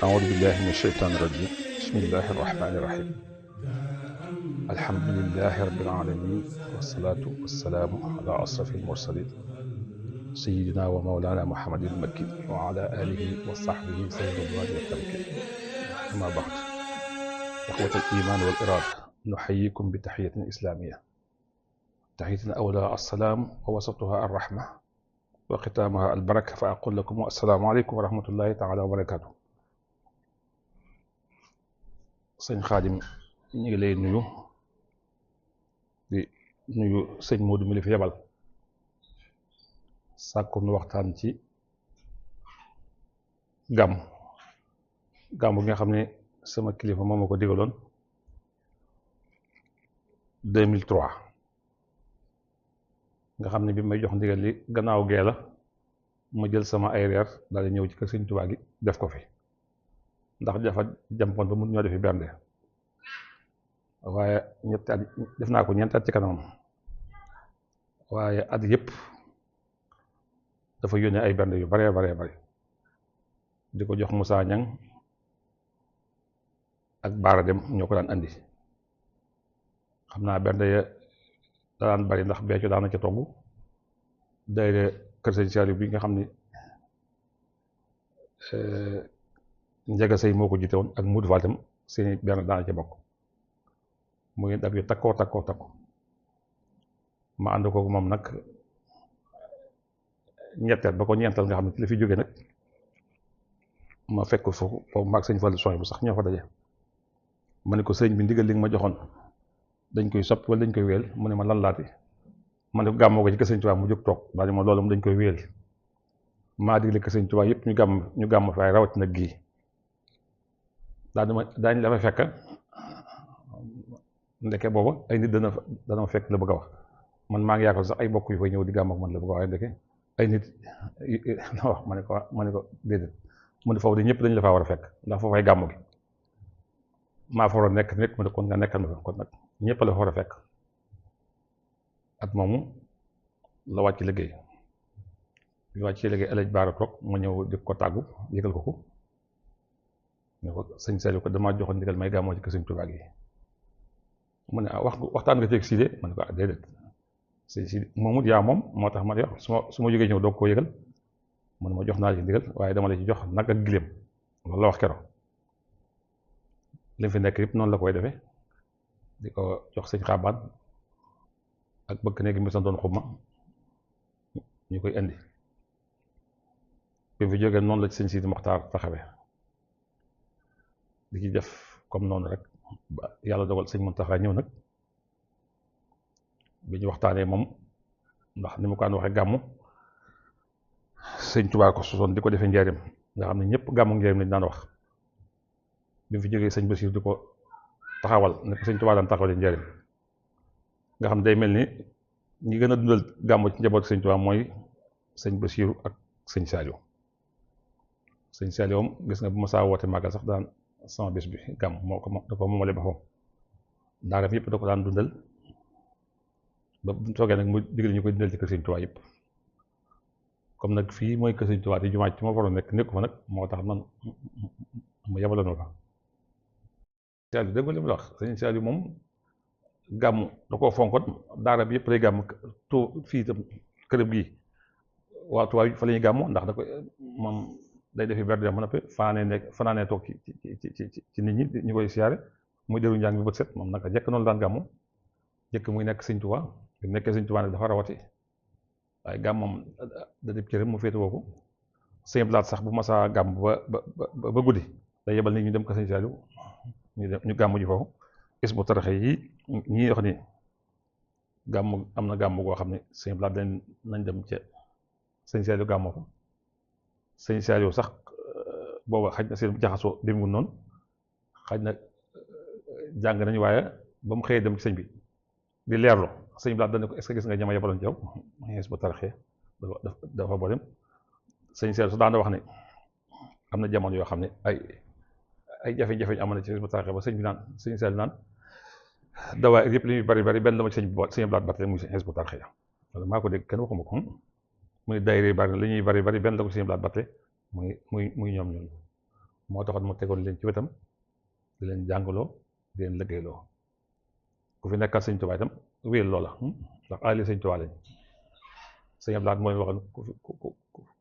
أعوذ بالله من الشيطان الرجيم بسم الله الرحمن الرحيم الحمد لله رب العالمين والصلاة والسلام على أشرف المرسلين سيدنا ومولانا محمد المكي وعلى آله وصحبه سيد الله والتمكين. أما بعد، إخوة الإيمان والإرادة، نحييكم بتحية إسلامية، تحية أولى السلام ووسطها الرحمة وختامها البركة، فأقول لكم السلام عليكم ورحمة الله تعالى وبركاته. sëñ Xaadim ñu ngi lay nuyu di nuyu sëñ Moodu mi la fi yebal sàkku nu waxtaan ci gàmm gi nga xam ne sama kilifa moom ma ko digaloon 2003 nga xam ne bi may jox ndigal li gannaaw gee la ma jël sama ay reer daal di ñëw ci kër sëñ Tuubaa gi def ko fi ndax dafa jàmpoon ba mun ñoo defi bernde, waaye ñetti at def naa ko ñeenti at ci kanamam, waaye at yëpp dafa yónnee ay bernde yu bare bare di ko jox Moussa Ñang ak Baara Dem ñoo ko daan andi. xam naa bernde ya daan bari ndax Béthio daana ca togg, daayira kër sëñ Saliou bi nga xam ni Njaga Sey moo ko jiite woon ak Modou Fall tam seeni benn daana ca bokk, muy dab yu takkoo ma ànd ko moom nag ñetteel ba ko ñeental nga xam ne ci la fi jóge nag ma fekk foofu maag sëñ Fallu Soñ bu sax ñoo fa daje. ma ne ko sëñ bi ndigal li nga ma joxoon dañ koy soppi wala dañ koy wéel, mu ne ma lan laati, ma ne ko gàmmoo ko ci kër sëñ Tuubaa mu jóg toog daal di ma loolu dañ koy wéel. maa digle kër sëñ Tuubaa yëpp ñu gàmm fi, waaye rawatina gii daañu la fa fekk. ndeke booba ay nit dana ma fekk la bëgg a wax, man maa ngi yaakaar sax ay bokk yu fay ñëw di gàmm ak man la bëgg a wax, waaye ndeke ay nit la wax. ma ne ko déedéet, mu ne foofu de ñëpp dañu la faa war a fekk ndax foofu ay gàmm gi maa fa war a nekk mu ne kon nga nekkal ma fa, kon nag ñëpp la fa war a fekk. at moomu la wàcc liggéey bi wàcc ci liggéey Elaj Baara toog ma ñëw di ko tàggu yëgal ko ne ko sëñ Saliou ko damaa joxoon ndigal may gàmmoo ci kër sëñ Tuubaa gi. mu ne waxtaan nga ceeg Sidé, ma ne ko déedéet sëñ Sidé moomut yaa moom moo tax ma ne wax su ma jógee ñëw doog koo yëgal. mu ne ma jox naa la ci ndigal waaye dama la ci jox nag ak gileem, loolu la wax keroog. li fi nekk yëpp noonu la koy defee, di ko jox sëñ Xaabaan ak bëkk néegi mi santoon xuma ñu koy indi. bi mu fi jógee noonu la ci sëñ Sidi Moxtaar taxawee di ci def comme noonu rek ba yàlla dogal sëñ Muntaxa ñëw nag bi ñu waxtaanee moom, ndax ni mu ko daan waxee gàmmu sëñ Tuubaa ko sosoon di ko defee njaareem, nga xam ne ñëpp gàmmu njaareem lañu daan wax. bi mu fi jógee sëñ Basiir di ko taxawal ne ko sëñ Tuubaa daan taxawalee njaareem, nga xam day mel ni ñi gën a dundal gàmmu ci njaboot sëñ Tuubaa mooy sëñ Basiiru ak sëñ Saaliw. sëñ Saaliw moom gis nga bu ma saa woote màggal sax daan sama bés bi gàmm da ko moomale ba foofu daaram yëpp da ko daan dundal ba bu toogee nag mu digal ñu koy dundal ci kër sëñ Tuubaa yëpp. comme nag fii mooy kër sëñ Tuubaa di jumaa ci ma waroon nekku fa nag, moo tax man mu yebaloon ma fa. Saaliw dégg nga li ma la wax, sëñ Saaliw moom gàmm da koo fonkoon, daara bi yëpp lay gàmm fii itam kërëb gii waa Tuubaa fa la ñuy gàmm ndax da ko moom day defi berde ba noppi fanaanee toog ci nit ñi ñu koy siyaare muy deru njàng bi bët set. moom naka jekk noonu daan gàmmu, jekk muy nekk sëñ Tuubaa. bi mu nekkee sëñ Tuubaa nag dafa rawati, waaye gàmm moom da def cëram mu féete woo ko. sëñ Blaat sax bu masaa gàmm ba guddi day yebal nit ñu dem ko sëñ Saaliw ñu gàmm ji foofu. is bu taraxe yi ñii wax ni gàmm am na gàmm goo xam ne sëñ Blaat nañ dem ca sëñ Saaliw gàmmoo fa. sëñ Saaliw sax booba xaj na seen jaxasoo demul noonu, xaj na jàng nañu, waaye ba mu xëyee dem ci sëñ bi di leerlu sëñ Blaat dana ko est-ce que gis nga ñama yebaloon ci yow xees bu tarxee dafa boo dem sëñ Seex su daan wax ne am na jamono yoo xam ne ay jafe-jafe ñu amoon na ci xees bu tarxee ba sëñ bi naan sëñ Seex naan dawaa yëpp li ñuy bari bari benn la ma ci sëñ Blaat Batle muy xees bu tarxee wala maa ko dégg kenn waxuma ko mu ne daayira bari li ñuy bari bari benn la ko sëñ Blaat Batle muy ñoom ñooñu moo taxoon mu tegoon leen ci wetam di leen jàngaloo di leen liggéeyloo ku fi nekkal sëñ Tuubaa itam wéyal loola ndax aali sëñ Tuubaa lañ sëñ Abdu Lahat moo leen waxoon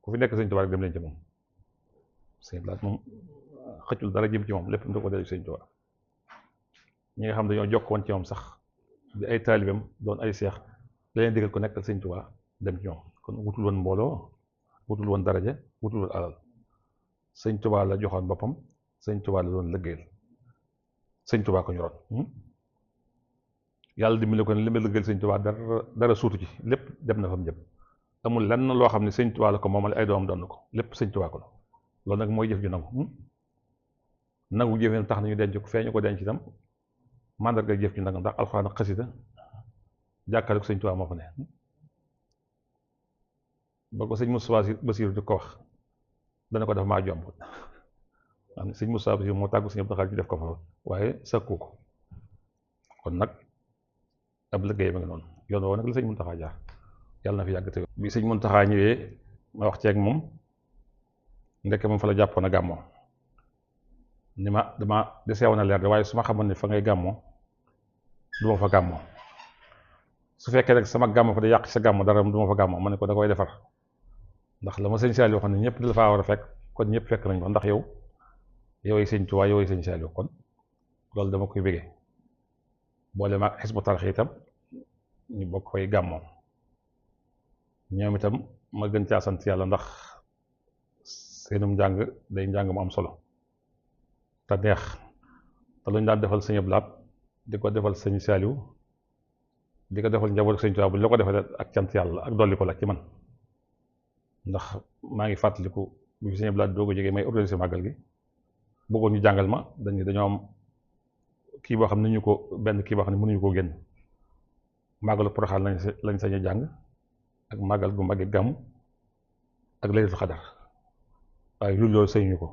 ku fi nekk sëñ Tuubaa rek dem leen ci moom sëñ Abdu Lahat moom xëccul dara jëm ci moom lépp da ko dellu sëñ Tuubaa ñi nga xam dañoo jokk woon ci moom sax di ay taalibeem doon ay seex la leen digal ko nekkal sëñ Tuubaa dem ci ñoom kon wutul woon mbooloo wutul woon daraja wutul woon alal sëñ Tuubaa la joxoon boppam sëñ Tuubaa la doon liggéeyal sëñ Tuubaa ko ñoroon yàlla dimbali ko ne li ma liggéeyal sëñ Tuubaa dara suutu ci lépp dem na fa mu jëm amul lenn loo xam ne sëñ Tuubaa la ko moomale ay doomam doon ko lépp sëñ Tuubaa ko la loolu nag mooy jëf ju nangu jëfee tax nañu denc ko fee ñu ko denc itam mandarga jëf ju nangu ndax alxuraan ak xasida jàkkaarloo ko sëñ Tuubaa moo fa ne ba ko sëñ Moustapha Basiru di ko wax dana ko def maa jomb xam ne sëñ Moustapha Basiru moo tàggu sëñ Abdou Khadre ñu def ko fa waaye sakku ko kon nag ab liggéey ba nga noonu yoon woo nag la sëñ Muntaxa jaar yàlla na fi yàgg te bi sëñ Muntaxa ñëwee ma wax ceeg moom ndeke moom fa la jàppoon a gàmmoo ni ma dama deseew na leer de waaye su ma xamoon ne fa ngay gàmmoo du ma fa gàmmoo su fekkee rek sama gàmmoo fa da yàq sa gàmmoo dara du ma fa gàmmoo ma ne ko da koy defar ndax la ma sëñ Saliou waxoon ne ñëpp di la faa war a fekk kon ñëpp fekk nañ ko ndax yow yoway sëñ Tuubaa yoway sëñ Saliou kon loolu dama koy bëggee boole maag Hizbut Tarqiyyah itam ñu bokk fay gàmmoo ñoom itam ma gën caa sant yàlla ndax seenum njàng day njàng mu am solo te neex te lu ñu daan defal sëñ Abdou Lahat di ko defal sëñ Saliou di ko defal njaboot sëñ Tuubaa bu ñu la ko defee ak cant yàlla ak dolli ko la ci man ndax maa ngi fàttaliku bu fi sëñ Abdou Lahat doo ko jógee may organiser màggal gi bëggoon ñu jàngal ma dañoo am kii boo xam ne ñu ko benn kii boo xam ne mënuñu koo génn màggalu Poroxaan lañ sañ a jàng ak màggal gu màggi gàmm ak laylatul xadar waaye loolu sañuñu ko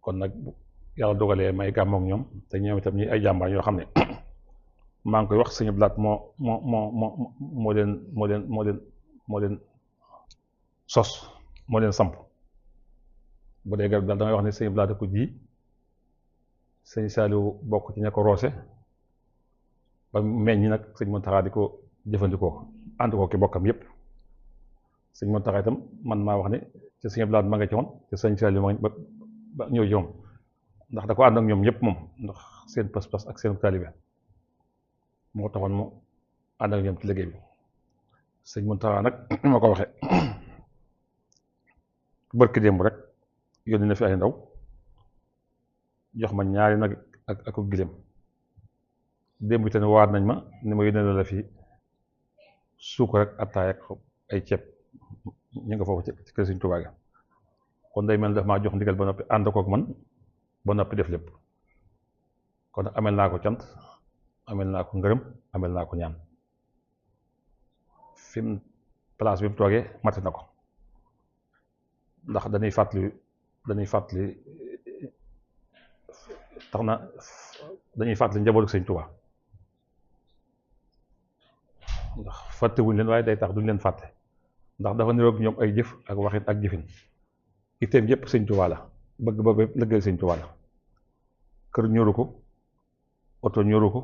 kon nag yàlla dogalee may gàmm ak ñoom te ñoom itam ñi ay jàmbaar yoo xam ne maa ngi koy wax sëñ Abdou Lahat moo leen sos moo leen samp bu dee garab daal damay wax ne sëñ Abdou Lahat ko ji sëñ Saliou bokk ci ña ko roose ba meññ nag sëñ Mountakha di ko jëfandikoo ànd ko ki bokkam yépp sëñ Mountakha itam man maa wax ne ci sëñ Abdou Lahat ma nga ci woon ci sëñ Saliou ma ba ñëw ci moom ndax da ko ànd ak ñoom ñëpp moom ndax seen pas-pas ak seen taalibe moo taxoon mu ànd ak ñoom ci liggéey bi sëñ Mountakha nag ma ko waxee barki démb rek yónni na fi ay ndaw jox ma ñaari nag ak gileem démb te ne waat nañ ma ni ma yónnee la fi suukar ak attaay ak ay ceeb ñu nga foofu ci kër Sëñ Tuubaa ga kon day mel daf maa jox ndigal ba noppi ànd kook man ba noppi def lépp kon amel naa ko cant amel naa ko ngërëm amel naa ko ñaan fi mu place bi mu toogee mate na ko ndax dañuy fàttali tax na dañuy fàttali njabootu Sëñ Tuubaa ndax fàttewuñ leen waaye day tax duñ leen fàtte ndax dafa niroog ñoom ay jëf ak waxin ak jëfin itteem yépp Sëñ Tuubaa la bëgg ba liggéey Sëñ Tuubaa la kër ñoru ko oto ñoru ko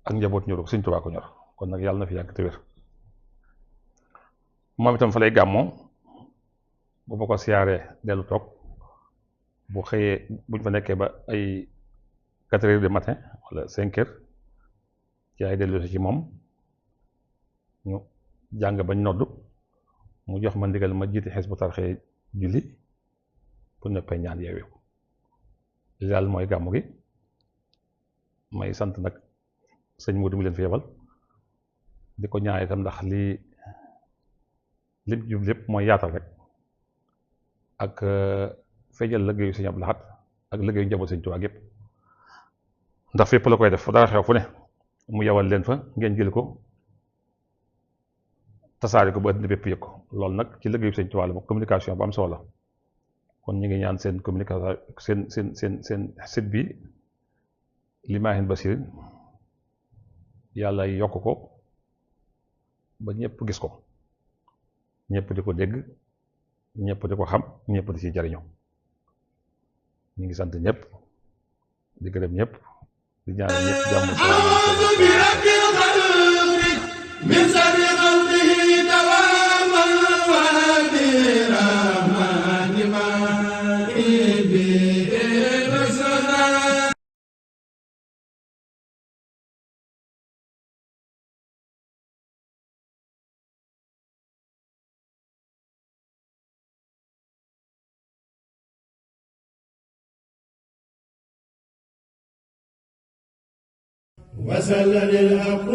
ak njaboot ñoru ko Sëñ Tuubaa ko ñor kon nag yàlla na fi yàgg te wér moom itam fa lay gàmmoo bu ma ko siyaaree dellu toog bu xëyee buñ fa nekkee ba ay 4 heures du matin wala 5 heures ci ay dellu si ci moom ñu jàng bañ noddu mu jox ma ndigal ma jiite Hizbut Tarqiyyah julli pour neppay ñaan yeewee ko li daal mooy gàmmu gi may sant nag sëñ Modou mu leen fi yebal di ko ñaan itam ndax lii lim jub lépp mooy yaatal rek ak feejal liggéeyu Sëñ Abdou Lahat ak liggéeyu njaboot Sëñ Tuubaa yépp ndax fépp la koy def fu dara xew fu ne mu yawal leen fa ngeen jël ko tasaare ko ba àddina bépp yëg ko loolu nag ci liggéeyu Sëñ Tuubaa la communication bu am solo la kon ñu ngi ñaan seen communication seen site bi Limaahin Basiir yàlla yokk ko ba ñëpp gis ko ñëpp di ko dégg ñëpp di ko xam ñëpp di ci jariñu ñu ngi sant ñëpp di gërëm ñëpp di ñaanal ñëpp jàmm وسل للحق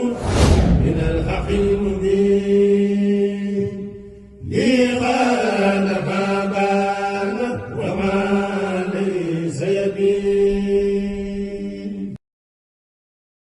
من الحق المبين